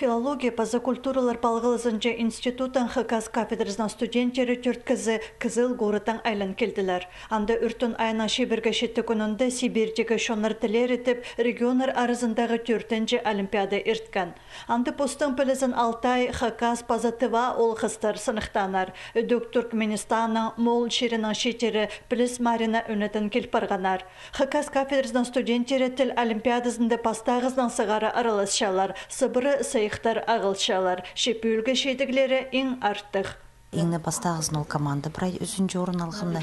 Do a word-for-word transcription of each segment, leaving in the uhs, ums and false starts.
Филология паза культуралар палғалызынҷа институттың хакас кафедразының студенттері тӧрт кізі Кызыл городтаң айлан килділер. Анда ӱртӱн айның чибірге читі кӱнінде Сибирьдегі чоннар тілері тіп регионнар аразындағы тӧртінҷі олимпиада ирткен. Анда постың пілізін алтай, хакас паза тыва оолғыстар сыныхтааннар. Ідӧк Туркменистанның, Моол чирінің чииттері піліс марығына ӧнетін кил парғаннар. Хакас кафедразының студенттері тіл олимпиадазында пастағызынаң сығара араласчалар, сыбыра сыйыхтар ағылчалар, че пӱӱлгі чидіглері иң артых. Иң не пастағызын ол команда прай ӱзінҷі орын алғаны,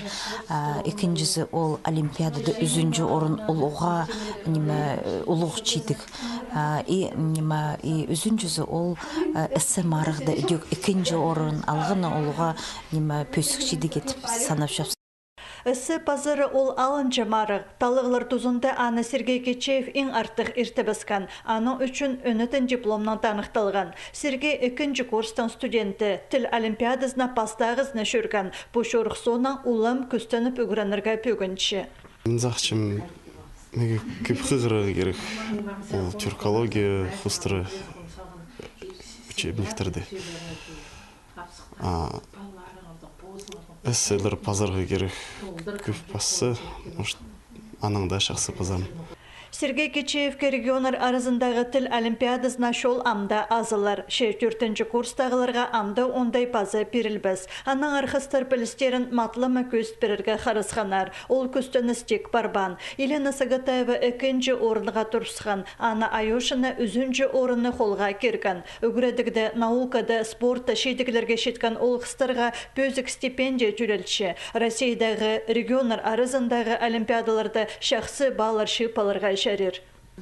а, ікінҷізі ол олимпиадада ӱзінҷі орын ол уғаа, ниме, улуғ чидіг. А, и, ниме, и ӱзінҷізі ол, а, эссе марығда ідӧк ікінҷі орын алғаны ол уғаа, ниме, пӧзік чидіг итіп санапчабыс. Эссе пазары ол алынҷа марығ. Таллағлар тузында аны Сергей Кичеев иң артых иртібіскен. Аның ӱчӱн ӧнетін дипломнаң таныхталған. Сергей ікінҷі курстың студенті, тіл олимпиадазына пастағызына чӧрген. Пу чорых соонаң улам кӱстеніп ӱгренерге пӧгінче. Мин сағынчам, мағаа кӧп хығырарға кирек ол тюркология хоостыра учебниктерде. А, эсселер пазарға кирек. Кӧп пасса, может, анаң даа чахсы пазарым. Сергей Кичеевке регионнар аразындағы тіл олимпиадазына чол ам даа азылар. Че тӧртінҷі курстағыларға анда оңдай паза пирілбес. Анаң арғыстар пілістерін матлама кӧзіт пирерге харысханнар. Ол кӱстеніс тик парбаан. Елена Сагатаева ікінҷі орынға турысхан. Анна Айошина ӱзінҷі орынны холға кирген. Ӱгредігде, наукада, спортта чидіглерге читкен оолғыстарға пӧзік стипендия тӧлелче. Россиядағы, регионнар аразындағы олимпиадаларда чахсы баллар чыып аларға чарир.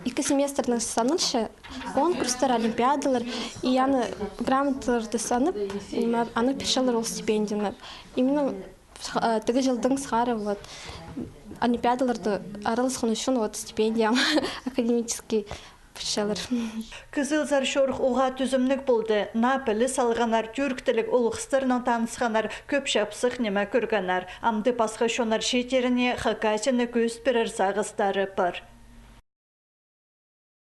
Ікі семестрнің санынча конкурстар, олимпиадалар, и аны грамоталарды санап, ниме, аны пирчелер ол стипендияны. И минің сых-, а, тігі чылдаң сығара, вот, олимпиадаларда араласхан ӱчӱн, вот, стипендиям академический пирчелер. Кызыл Сар чорых уғаа тӱзімніг полды. Наа піліс алғаннар, тӱрк тіліг оолғыстарнаң танысханнар, кӧп чапсых ниме кӧргеннер. Амды пасха чоннар чииттеріне Хакасияны кӧзіт пирер сағыстары пар.